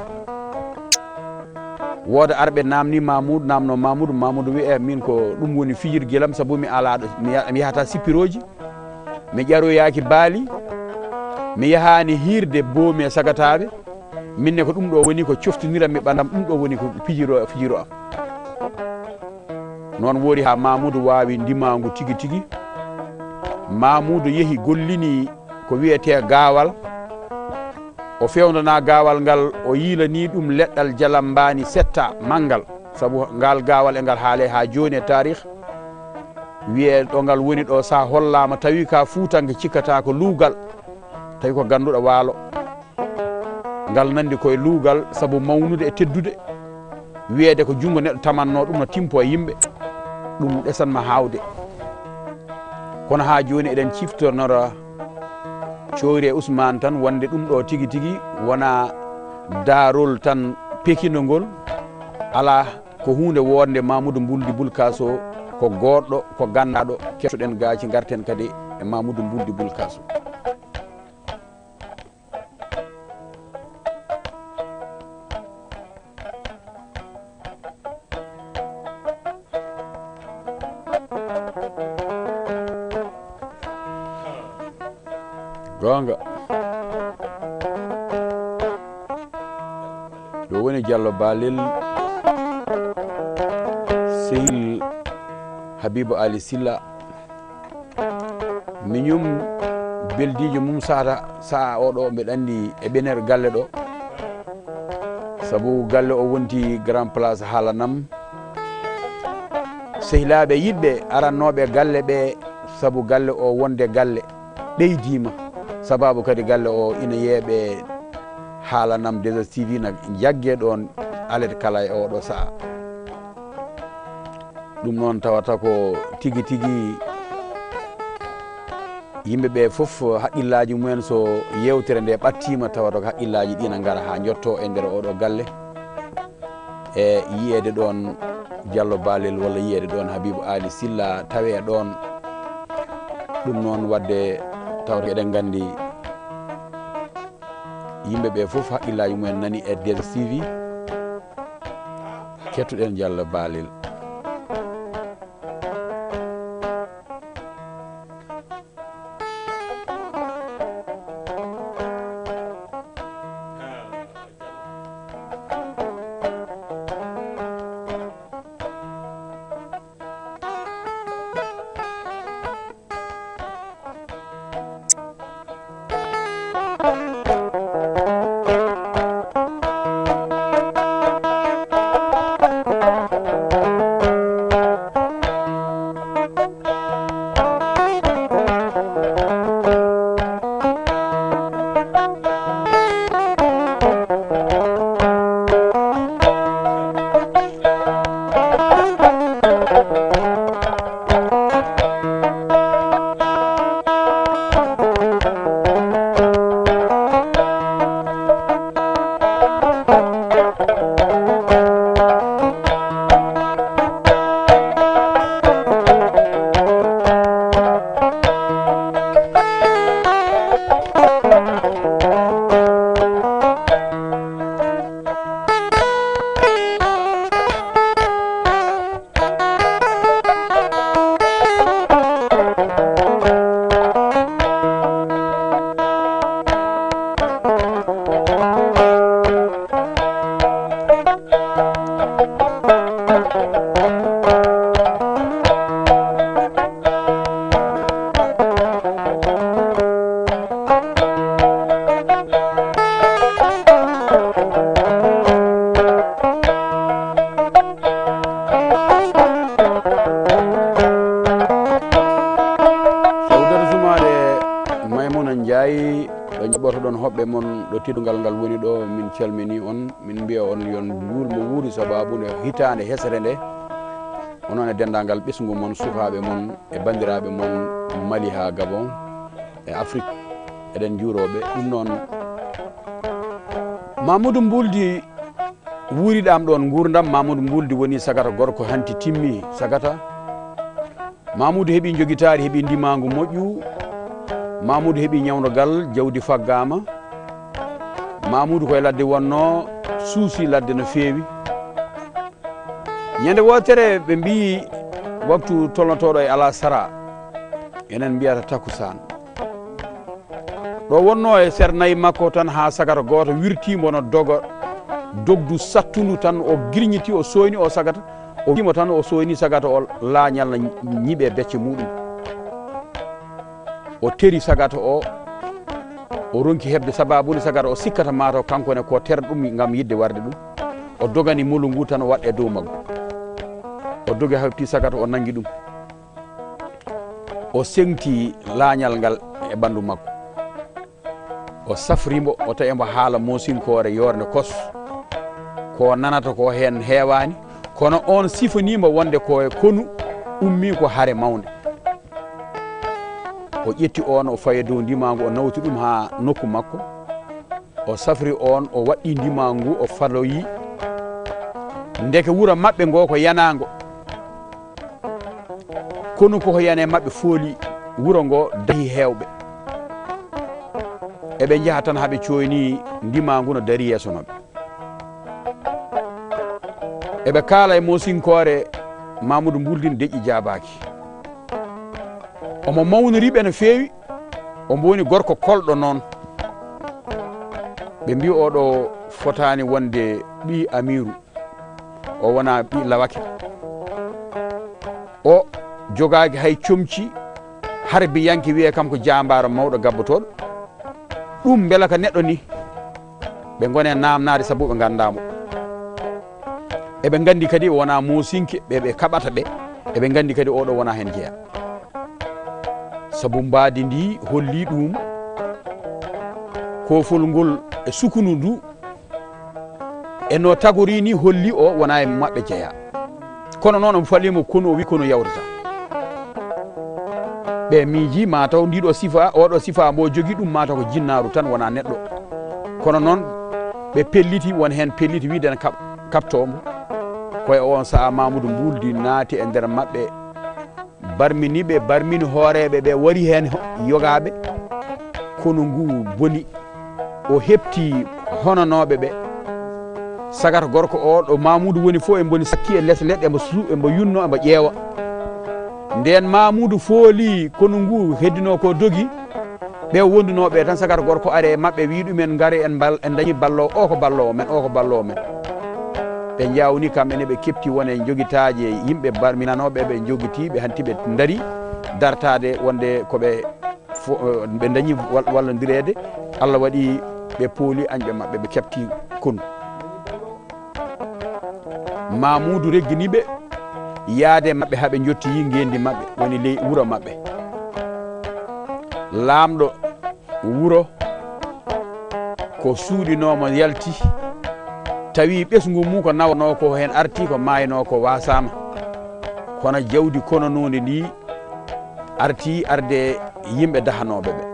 Wooda arɓe naamni Mamuudu, naamno Mamuudu, Mamuudu wi'e, "Min ko ɗum woni fijirgel am, sabu mi alaa ɗo, mi ya-, mi yahata sippirooji, mi ƴaroyaaki baali, mi yahaani hiirde boomi e sagataaɓe, min ne ko ɗum ɗo woni ko coftiniram mi ɓandam, ɗum ɗo woni ko fijiro, fijiro am." Noon woori haa Mamuudu waawi ndimaangu tigi tigi. Mamuudu yehi gollini ko wiyetee gaawal. O fewndanaa gaawal ngal, o yiilanii ɗum leɗɗal jalambaani setta manngal. Sabu ngaal gaawal e ngal haalee haa jooni e taarih. Wiyee ɗo ngal woni ɗo, so a hollaama, tawi ka Fuutanke cikkata ko luugal, tawi ko gannduɗo waalo. Ngal nanndi koye luugal sabu mawnude e teddude. Wiyeede ko junngo neɗɗo tamannoo ɗum no timpo e yimɓe. Ɗum ɗesan ma haawde. Kono haa jooni eɗen ciftonora Coyre Usmaan tan wonde ɗum ɗo tigi tigi wonaa daarol tan pekinongol. Alaa, ko huunde woodnde. Mamuudu Mbuldi Bulkaso ko goɗɗo, ko ganndaaɗo. Kettoɗen gaaci, ngarten kadi e Mamuudu Mbuldi Bulkaso. Goonga. Ɗo woni Jallo Balel, sehil Habibu Ali Silla. Miñum beldiijo mum sata sa'a oɗo, mbeɗa anndi e ɓener galle ɗo. Sabu galle o wonti Grand Place haalanam. Sehilaaɓe yiɗɓe arannooɓe galle ɓe, sabu galle o wonde galle ɓeydiima. Sababu kadi galle o ina yeeɓe haalanam, deux S T V na jagge ɗoon alet kala e oɗo sa'a. Ɗum noon tawata ko tigi tigi yimɓe ɓe fof haqqillaaji mumen so yeewtere nde ɓattiima tawata ko haqqillaaji ɗi na ngara haa njotto e nder oɗo galle. E yiyeede ɗoon Jallo Balel walla yiyeede ɗoon Habibu Ali Silla tawee ɗoon. Ɗum noon waɗde tawata eɗen nganndi yimɓe ɓe fof haqqillaaji mumen nani e deux S T V. Kettuɗen Jallo Balel. Sawdata Sumaare, Maymuna Njaay, ɗo njaɓɓotoɗon hoɓɓe mon, ɗo teddungal ngal woni ɗo, min calminii on, min mbiya on yo on njuurmo wuuri sabaabu nde hitaande hesere nde. Onon e denndaangal ɓesngu mon, sukaaɓe mon, e banndiraaɓe mon Mali haa Gabon, e Afrik, eɗen njuuroo ɓe. Ɗum noon, Mamuudu Mbuldi wuuriɗaam ɗoon nguurndam. Mamuudu Mbuldi woni sagata gorko, hanti timmi sagata. Mamuudu heɓi njogitaari, heɓi ndimaangu moƴƴu. Mamuudu heɓi ñawdogal, jawdi faggaama. Mamuudu koye ladde wonnoo, suusi ladde no feewi. Ñande wootere ɓe mbiyi waktu tolnotooɗo e alasara, enen mbiyata takusaan. Ɗo wonnoo e ser nayi makko tan haa sagata gooto wirtii mbo no doga, dogdu sattundu tan o girñiti, o sooyni o sagata. O wiimo tan o sooyni sagata o laañal na ñiɓe becce muɗum. O teri sagata o, o ronki heɓde sababu nde sagata o sikkata mataw kanko ne ko terɗo ɗum ngam yiɗde warde ɗum. O dogani molu ngu tan o waɗi e dow maggu. O dogi hawti sagata o nangi ɗum. O seŋti laañal ngal e ɓanndu makko. O safri mbo, o tawi mbo haala moosinkoore yoornde kos. Ko nanata ko heen heewaani, kono oon sifanii mbo wonde ko e konu ummii ko hare mawnde. O ƴetti oon, o fawi e dow ndimaangu, o nawti ɗum haa nokku makko. O safri oon, o waɗɗi ndimaangu, o faloyi. Ndeke wuro maɓɓe ngo ko yanaango. Konu ko ko yani e maɓɓe fooli wuro ngo dahi heewɓe. Eɓe njaha tan haa ɓe cooyni ndimaangu no darii yeeso maɓɓe. Eɓe kaala e moosinkoore Mamudu Mbuldin deƴƴi jaabaaki. Omo mawnori ɓe no feewi, omo woni gorko kolɗo noon. Ɓe mbii oɗo fotaani wonde ɓii Amiiru. O wonaa ɓii lawake. O jogaaki hay comci harbiyanke wiyee kam ko jaambaaro mawɗo gabbotooɗo. Ɗum mbela ka neɗɗo ni, ɓe ngone naamnaade sabu ɓe nganndaa mo. Eɓe nganndi kadi o wonaa moosinke ɓe ɓe kaɓata ɓe, eɓe nganndi kadi oɗo wonaa heen jeyaa. Sabu mbaadi ndi holli ɗum, koofol ngol e sukunu ndu, e no tagori ni holli o wonaa e maɓɓe jeyaa. Kono noon omo falimo konu, o wi konu yawtata. Ɓe miiji mataw ndiɗo sifa, oɗo sifa mbo jogi ɗum mataw ko jinnaaru tan wonaa neɗɗo. Kono noon ɓe pelliti, won heen pelliti wiide ne kaɓ-, kaɓtoo mbo. Ko e oon sahaa Mamudu Mbuuldi naati e nder maɓɓe, barmini ɓe, barmini hooreeɓe ɓe, wari heen ho-, yogaaɓe. Konu ngu boni, o heɓti honanooɓe ɓe. Sagata gorko o, ɗo Mamudu woni fof, embo ni sakki e les leɗɗe, embo su-, embo yunno, embo ƴeewa. Ndeen Mamudu fooli konu ngu heddinoo ko dogi, ɓe wondunooɓe tan, sagata gorko ari e maɓɓe, wi ɗumen, ngare en mbal-, en dañi balloowo, o ko balloowo men, o ko balloowo men. Ɓe njawni kamɓe ne, ɓe keɓti won e jogitaaje yimɓe barminanooɓe, ɓe jogiti, ɓe hanti, ɓe ndari dartaade wonde ko ɓe fo-, eh, ɓe dañi wal-, wallondireede. Allah waɗi ɓe pooli añɓe maɓɓe, ɓe keɓti konu. Mamuudu reggini ɓe yaade maɓɓe haa ɓe njotti ngeenndi maɓɓe, woni ley wuro maɓɓe. Laamɗo wuro ko suuɗinoomo yalti, tawi ɓesngu mum ko nawanoo ko heen arti, ko maaynoo ko waasaama. Kono jawdi kononondi ndi arti arde yimɓe dahanooɓe ɓe.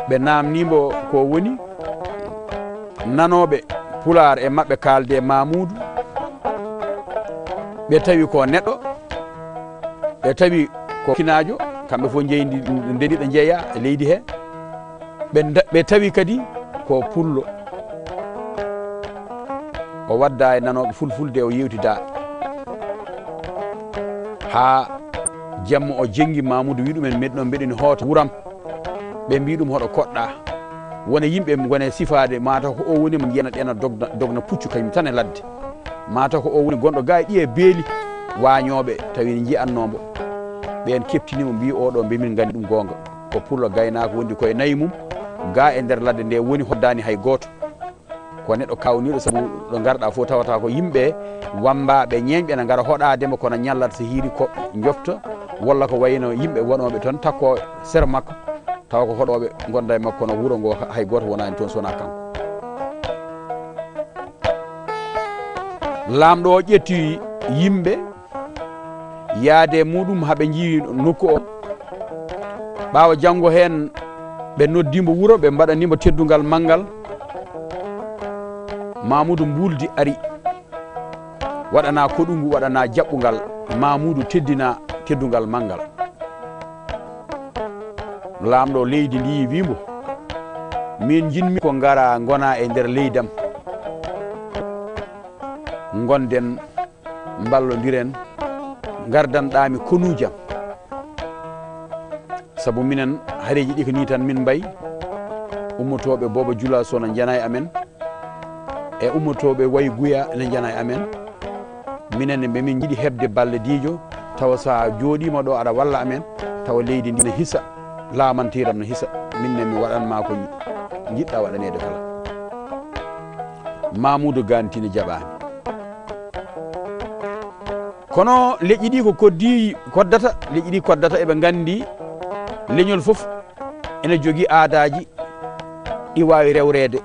Ɓe naamni mbo ko woni nanooɓe Pulaar e maɓɓe kaalde Mamuudu. Ɓe tawi ko neɗɗo, ɓe tawi ko kinaajo, kamɓe fof njeydi, ndedi ɓe njeeya e leydi he. Ɓe nda-, ɓe tawi kadi ko pullo. O wadda e nanooɓe fulfulde, o yewtida. Haa jamma o jenngi Mamuudu, wi ɗumen, "Meɗi noon mbeɗen hoota wuram." Ɓe mbi ɗum, "Hoɗo koɗɗa?" Wona yimɓe ngone sifaade, mataw ko o woni mo njiyana ɗena dogna, dogna puccu kañum tan e ladde. Mataw ko o woni gonɗo ga e ɗiye beeli waañooɓe, tawi ne njiyannoo mbo. Ɓeen keɓtini mo, mbi, "Oɗo mbe min nganndi ɗum goonga. Ko pullo gaynaako wondi koye nayi mum, ga e nder ladde nde woni, hoddaani hay gooto." Ko neɗɗo kawniiɗo, sabu ɗo ngarɗa fof tawata ko yimɓe wammbaaɓe, ñeeñɓe ne ngara hoɗaade mo, kono ñallat so hiiri ko njofta, walla ko wayno yimɓe wonooɓe toon takko sera makko, tawa ko hoɗooɓe ngonda e makko, kono wuro ngo hay gooto wonaani toon so wonaa kanko. Laamɗo o ƴetti yimɓe, yaade muɗum haa ɓe njii nokku o. Ɓaawo janngo heen, ɓe noddi mbo wuro, ɓe mbaɗani mbo teddungal manngal. Mamuudu Mbuuldi ari, waɗana koɗungu, waɗana jaɓɓungal. Mamuudu teddina teddungal manngal. Laamɗo leydi ndi wi mbo, "Min njiɗmi ko ngara ngona e nder leydam. Ngonden mballondiren, ngardanɗaami konuujam. Sabu minen, hareeji ɗi ko nii tan min mbayi, ummotooɓe Booba Jula Sow no njana e amen. e ummotooɓe wayi Guya ene njana e amen. Minen ne, mbe min njiɗi heɓde ballediijo, tawa so a jooɗiima ɗo aɗa walla amen, tawa leydi ndi ne hisa, laamantiiram ne hisa. Min ne mi waɗan ma ko njiɗɗa waɗaneede kala. Mamuudu Ganti ne jaɓaani. Kono leƴƴi ɗi ko koddi, koddata, leƴƴi ɗi koddata, eɓe nganndi leñol fof ene jogii aadaaji ɗi waawi rewreede.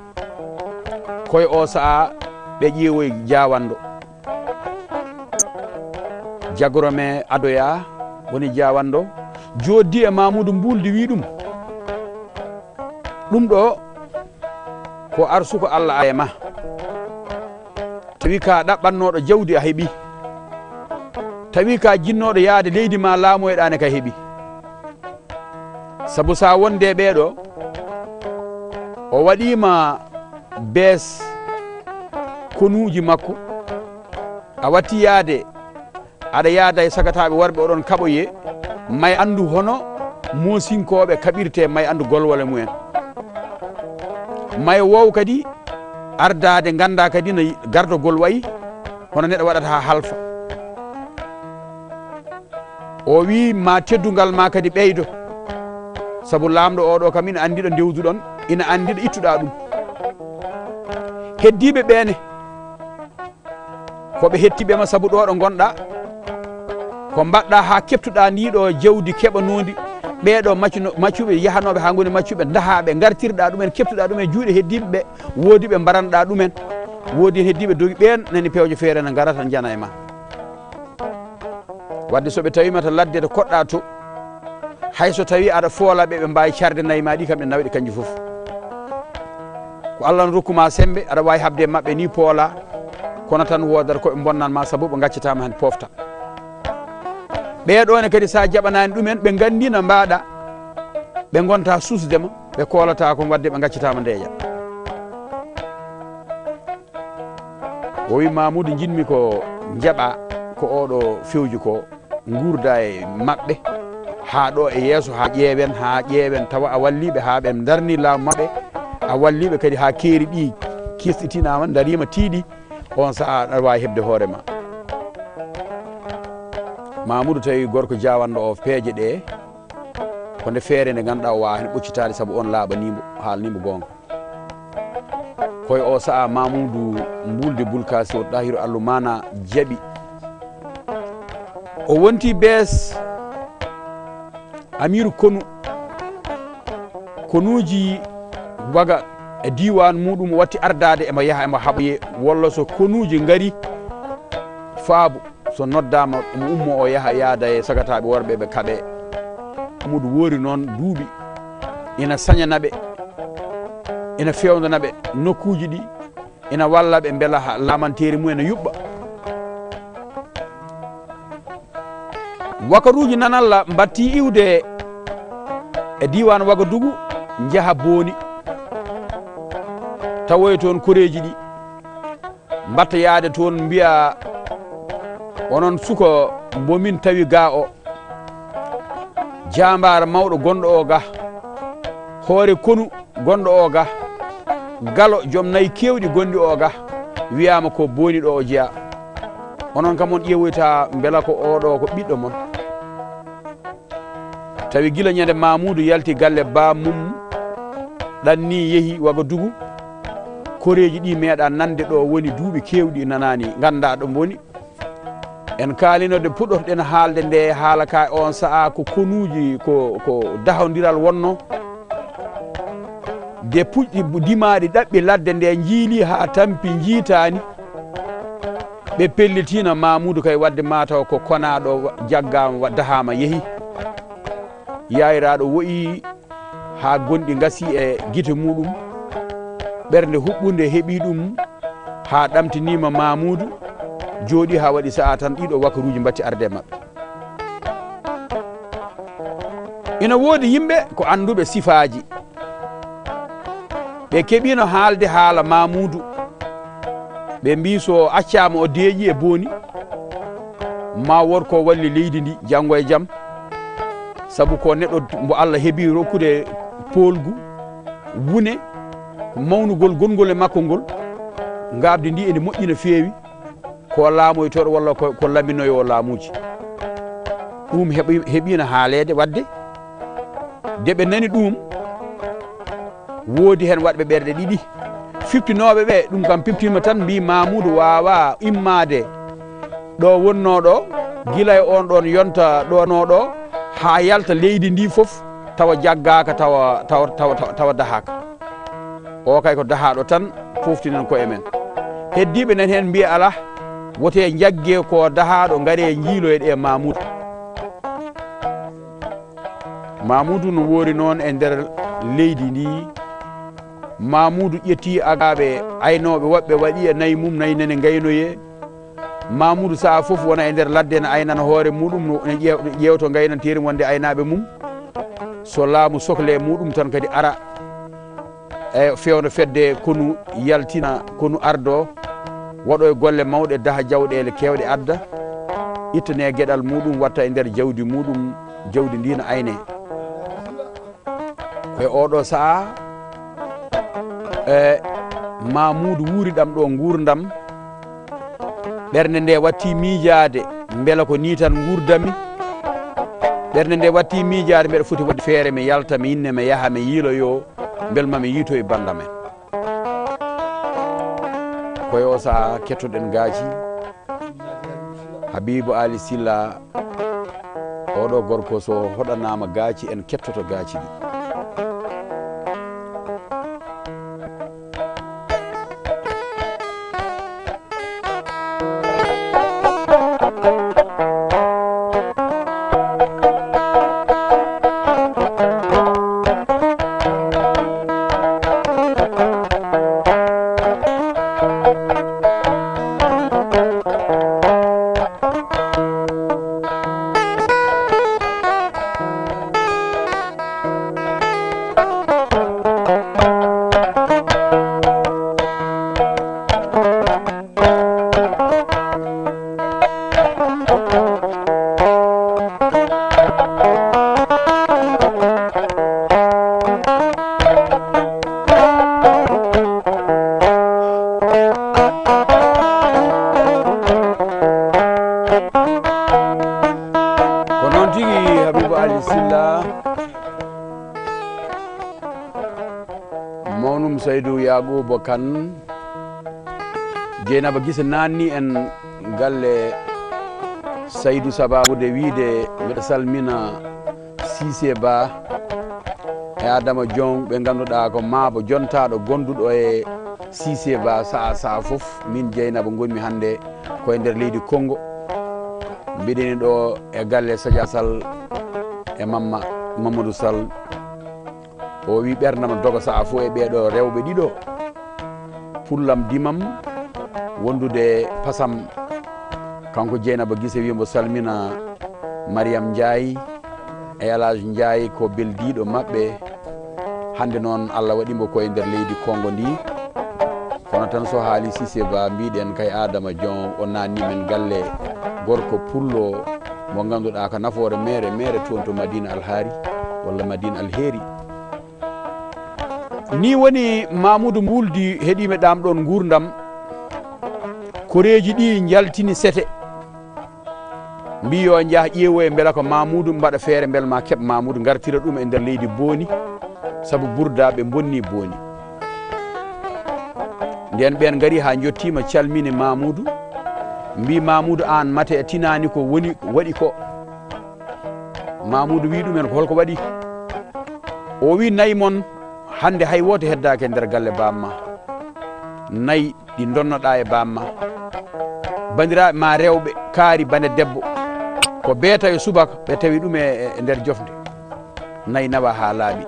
Koye o sahaa ɓe ƴeewoyi Jaawanndo. Jagorome adoya woni Jaawanndo, jooɗdi e Mamuudu Mbuuldi wi ɗum. Ɗum ɗo ko arsuko Allah e ma. Tawi ka ɗaɓɓannooɗo jawdi a heɓi. Tawi ka jinnooɗo yaade leydi ma laamoyɗa ne ka heɓi. Sabu sa wonde ɓeeɗo, o waɗiima bees konuuji makko, a watti yaade, aɗa yaada e sagataaɓe worɓe oɗon kaɓoye, may anndu hono moosinkooɓe kaɓirte, may anndu golwole mumen. May woow kadi ardaade, ngannda kadi no gardogol wayi, hono neɗɗo waɗata haa halfa. O wi ma teddungal ma kadi ɓeydo, sabu laamɗo oɗo kam ina anndi ɗo ndewduɗon, ina anndi ɗo ittuɗa ɗum. Heddiiɓe ɓeene, ko ɓe hettiiɓe ma sabu ɗo ɗo ngonɗa, ko mbaɗɗa haa keɓtuɗa ndi ɗo jawdi keɓanoondi ɓeeɗo maccuno-, maccuɓe yahanooɓe haa ngoni maccuɓe, dahaaɓe, ngartirɗa ɗumen, keɓtuɗa ɗumen juuɗe heddiiɓe ɓe, woodi ɓe mbaranɗa ɗumen, woodi heen heddiiɓe dogi ɓeen nani pewje feere ne ngarata njana e ma. Wadde so ɓe tawiima to ladde to koɗɗa to, hay so tawi aɗa foola ɓe, ɓe mbaawi carde nayi ma ɗi kam ɓe nawa ɗi kanji fof. Ko Allah no rokku ma sembe, aɗa waawi haɓde e maɓɓe ni poola, kono tan woodata ko ɓe bonnan ma sabu ɓe ngaccata ma heen pofta. Ɓee ɗo ne kadi sa jaɓanaani ɗumen, ɓe nganndi no mbaɗa, ɓe ngonta susde ma, ɓe koolata ko wadde ɓe ngaccata ma ndeeƴa. O wi Mamuudu, njiɗmi ko njaɓa ko oɗo fewju ko, nguurda e maɓɓe haa ɗo e yeeso, haa ƴeewen, haa ƴeewen tawa a walliiɓe haa ɓe ndarni laamu maɓɓe, a walliiɓe kadi haa keeri ɗi kisɗitinaama, ndariima tiiɗi, on sa'a aɗa waawi heɓde hoore ma. Mamuudu tawi gorko Jaawanɗo o peeje ɗe, ko nde feere nde ngannduɗaa o waawaa heen ɓoccitaade sabu on laaɓanii mo, haalanii mo goonga. Koye o sa'a Mamuudu Mbuulde Bulkaasi o Ɗahiru Allumaana jaɓi. O wonti bees Amiiru konu, konuuji waga e diiwaan muuɗum o watti ardaade emo yaha emo haɓoye, walla so konuuji ngari faabu, so noddaama omo ummo o yaha yaada e sagataaɓe worɓe ɓe kaɓe. Amudu woori noon duuɓi, ina sañana ɓe, ina fewndana ɓe nokkuuji ɗi, ina walla ɓe mbela ha laamanteeri mum ene yuɓɓa. Wakaruuji nanalla mbattii iwde e diiwaan Wagadugu, njaha Booni, tawoya toon koreeji ɗi. Mbatta yaade toon, mbiya, "Onon suka mbo min tawi ga o, jaambaar mawɗo gonɗo o ga, hoore konu gonɗo o ga, galo joom nayi keewɗi gonɗi o ga, wiyaama ko Booni ɗo o jeyaa. Onon kam on ƴeewoyta mbela ko oɗo ko ɓiɗɗo mon." Tawi gila ñande Mamuudu yalti galle baam mum, ɗanni yehi Wagadugu, koreeji ɗi meeɗa nande ɗo woni duuɓi keewɗi nanaani, ngannda ɗo woni. En kaalino de puɗɗotoɗen haalde nde haala ka on sa'a ko konuuji, ko, ko dahondiral wonno. De puƴɗi dimaaɗi ɗaɓɓi ladde nde, njiili haa tampi, njiitaani. Ɓe pellitiino Mamuudu kay wadde mataw ko konaaɗo wa-, jaggaama wa-, dahaama yehi. Yayraaɗo woyi haa gonɗi ngasi e gite muuɗum. Ɓernde huɓɓunde heɓi ɗum haa ɗamtiniima Mamuudu, jooɗi haa waɗi sa'a tan ɗiɗo wakaruuji mbatti arde e maɓɓe. Ina woodi yimɓe ko annduɓe sifaaji. Ɓe keɓino haalde haala Mamuudu. Ɓe mbii so accaama o deeƴi e Booni, ma wor ko walli leydi ndi janngo e jam. Sabu ko neɗɗo mbo Allah heɓi rokkude poolgu, wune, mawnugol gonngol e makko ngol. ngaabdi ndi ene moƴƴi no feewi, ko laamoytooɗo walla ko, ko laminoyoo laamuuji. Ɗum heɓi-, heɓiino haaleede waɗde. Nde ɓe nani ɗum, woodi heen waɗɓe ɓerɗe ɗiɗi. Fiftinooɓe ɓe, ɗum kam piftiima tan, mbii Mamuudu waawaa immaade ɗo wonnoo ɗo, gila e oon ɗoon yonta ɗo noo ɗo, haa yalta leydi ndi fof, tawa jaggaaka, tawa, tawa, tawa, tawa, tawa dahaaka. O kay ko dahaaɗo tan, pooftinen koye men. Heddiiɓe nan heen mbiya, "Alaa, wotee njaggee ko dahaaɗo, ngaree njiiloye ɗe Mamuudu." Mamuudu no woori noon e nder leydi ndi. Mamuudu ƴetti agaaɓe aynooɓe woɓɓe, waɗi e nayi mum, nayi nene ngaynoyee. Mamuudu sahaa fof wona e nder ladde, ne aynana hoore muɗum, no, ne ƴeew-, ne ƴeewto ngaynanteeri wonde aynaaɓe mum. So laamu sokle muɗum tan kadi ara e fewndo fedde konu yaltina, konu ardo, waɗo e golle mawɗe, daha jawɗeele keewɗe adda, ittane geɗal muɗum, watta e nder jawdi muɗum, jawdi ndi no ayne. Ko e oɗo sahaa, e, Mamuudu wuuri ɗam ɗo nguurndam. Ɓernde nde watti miijaade, mbela ko nii tan nguurdanmi? Ɓernde nde watti miijaade, mbeɗa foti waɗde feere, mi yalta, mi inne, mi yaha, mi yiiloyo, mbel ma mi yiitoy bannda men. Ko e o sahaa kettoɗen gaaci. Habibu Ali Silla, oɗo gorko so hoɗanaama gaaci, en kettoto gaaci ɗi. Ko noon tigi, Habibu Ali Silla. Mawnum Saydu Yaaquuba Kan, Jeynaba Gise naanni en galle Saydu, sabaabu nde wiide mbeɗa salmina Siise Ba e Adama Joŋ, ɓe ngannduɗaa ko maabo jontaaɗo gonduɗo e Siise Ba sahaa sahaa fof. Min Jeynaba ngonmi hannde ko e nder leydi Konngo. Mbiɗeni ɗo e galle Sadia Sall e Mamma Mamadou Sall. O wi ɓerndam doga sahaa fof e ɓeeɗo rewɓe ɗiɗo, pullam dimam, wondude pasam. Kanko Jeynaba Gise wi mbo salmina Mariam Ndiaye e El Hadj Ndiaye, ko beldiiɗo maɓɓe. Hannde noon, Allah waɗi mbo ko e nder leydi Konngo ndi. Kono tan, so haali Siise Ba, mbiɗen kay Adama Joŋ, o naanni men galle gorko pullo mo ngannduɗaa ko nafoore meere, meere toon to Madina Alhaari walla Madina Alheri. Ni woni Mamuudu Mbuuldi heɗiiɓe ɗam ɗoon nguurndam. Koreeji ɗi njaltini sete. Mbii yo njah ƴeewoye mbela ko Mamuudu, mbaɗa feere mbel ma keɓ Mamuudu, ngartira ɗum e nder leydi Booni, sabu Burda ɓe bonni Booni. Nden ɓeen ngari haa njottiima, calmini Mamuudu, mbii, "Mamuudu, aan mate a tinaani ko woni, waɗi ko?" Mamuudu wi ɗumen, "Ko holko waɗi?" O wi, "Nayi mon, hannde hay wooto heddaaki e nder galle bamma. Nayi ɗi ndonnoɗaa e bamma. Banndiraaɓe ma rewɓe kaari bane debbo. Ko bee tawi subaka ɓe tawi ɗum e, e nder jofnde. Nayi nawa haa laaɓi."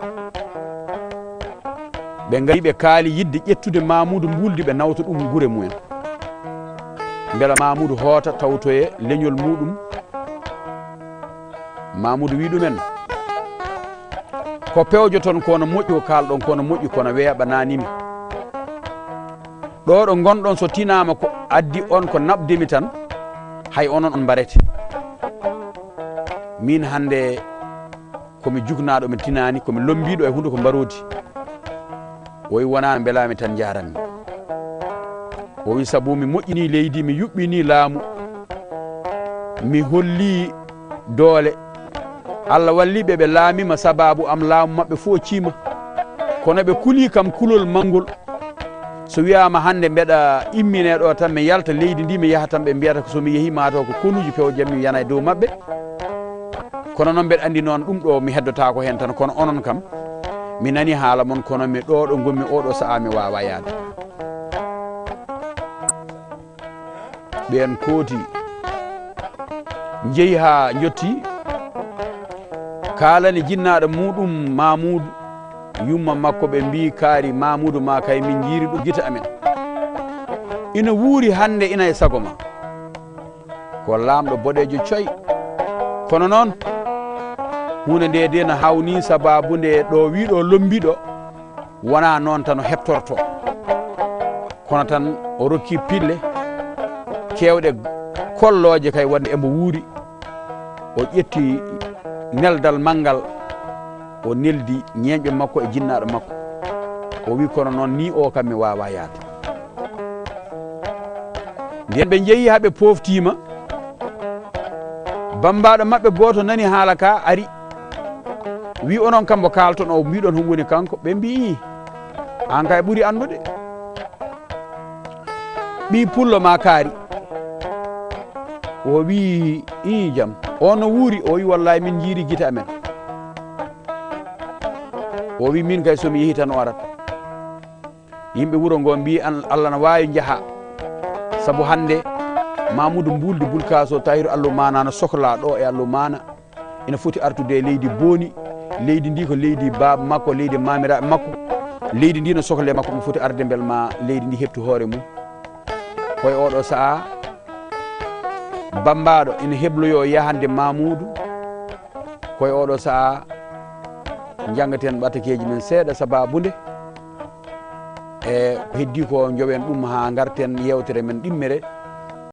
Ɓe ngari ɓe kaali yidde ƴettude Mamuudu Mbuuldi, ɓe nawta ɗum gure mumen. Mbela Mamuudu hoota tawtoye leñol muɗum. Mamuudu wi ɗumen, "Ko pewjoton ko no moƴƴi, ko kaalɗon ko no moƴƴi, kono weeɓanaani mi. Ɗo ɗo ngonɗon, so tinaama ko addi on ko naɓdemi tan, hay onon on mbarete. Min hannde ko mi juknaaɗo, mi tinaani, ko mi lommbiiɗo e huunde ko mbaroodi." O wi, "Wonaa mbelaami tan njaaranmi." O wi, "Sabu mi moƴƴini leydi, mi yuɓɓini laamu, mi holli doole. Allah walli ɓe, ɓe laamima sababu am, laamu maɓɓe fof o ciima. Kono ɓe kuli kam kulol manngol. So wiyaama hannde mbeɗa immine ɗo tan, mi yalta leydi ndi, mi yaha tan, ɓe mbiyata ko so mi yehi maa taw ko konuuji pewjam mi yana e dow maɓɓe. Kono noon mbeɗa anndi noon ɗum ɗo mi heddotaako heen tan, kono onon kam, mi nani haala mon, kono mi ɗo ɗo ngonmi oɗo sahaa mi waawa yaade." Ɓeen kooti, njehi haa njotti, kaalani jinnaaɗo muuɗum Maamuudu, yumma makko, ɓe mbii, "Kaari Maamuudu maa kay min njiiri ɗum gite amen. Ina wuuri hannde ina e sago ma. Ko laamɗo boɗeejo coy. Kono noon, huunde nde de no haawnii, sababu nde ɗo wii ɗo lombii ɗo, wonaa noon tan o heɓtortoo. Kono tan o rokki pille keewɗe kollooje kay wonde embo wuuri." O ƴetti neldal manngal, o neldi ñeeñɓe makko e jinnaaɗo makko. O wi, "Kono noon ni o kam mi waawa yaade." Nden ɓe njehi haa ɓe pooftiima, bammbaaɗo maɓɓe gooto nani haala ka, ari. Wi, "Onon kam mbo kaalton o, mbiɗon hon woni kanko?" Ɓe mbii, "Ii, aan kay ɓuri anndude. Ɓii pullo ma kaari." O wii, "Ii, jam. O no wuuri?" O wii, "Wallaahi min njiiri gite amen." O wii, "Min kay so mi yehi tan o arat." Yimɓe wuro ngo mbii, "An, Allah na waawi njaha. Sabu hannde Mamuudu Mbuuldi Bulkaaso Tahiru Allumaana no sohlaa ɗo e Allumaana. Ina foti artude e leydi booni. Leydi ndi ko leydi baaba makko, leydi maamiraaɓe makko. Leydi ndi no sohlee makko, omo foti arde mbel ma leydi ndi heɓtu hoore mum." Ko e oɗo sahaa, bammbaaɗo ina hebloyoo yahande Mamuudu. Ko e oɗo sahaa, njanngaten ɓatakeeji men seeɗa, sabaabu nde e ko heddii ko, njowen ɗum haa ngarten yeewtere men ɗimmere.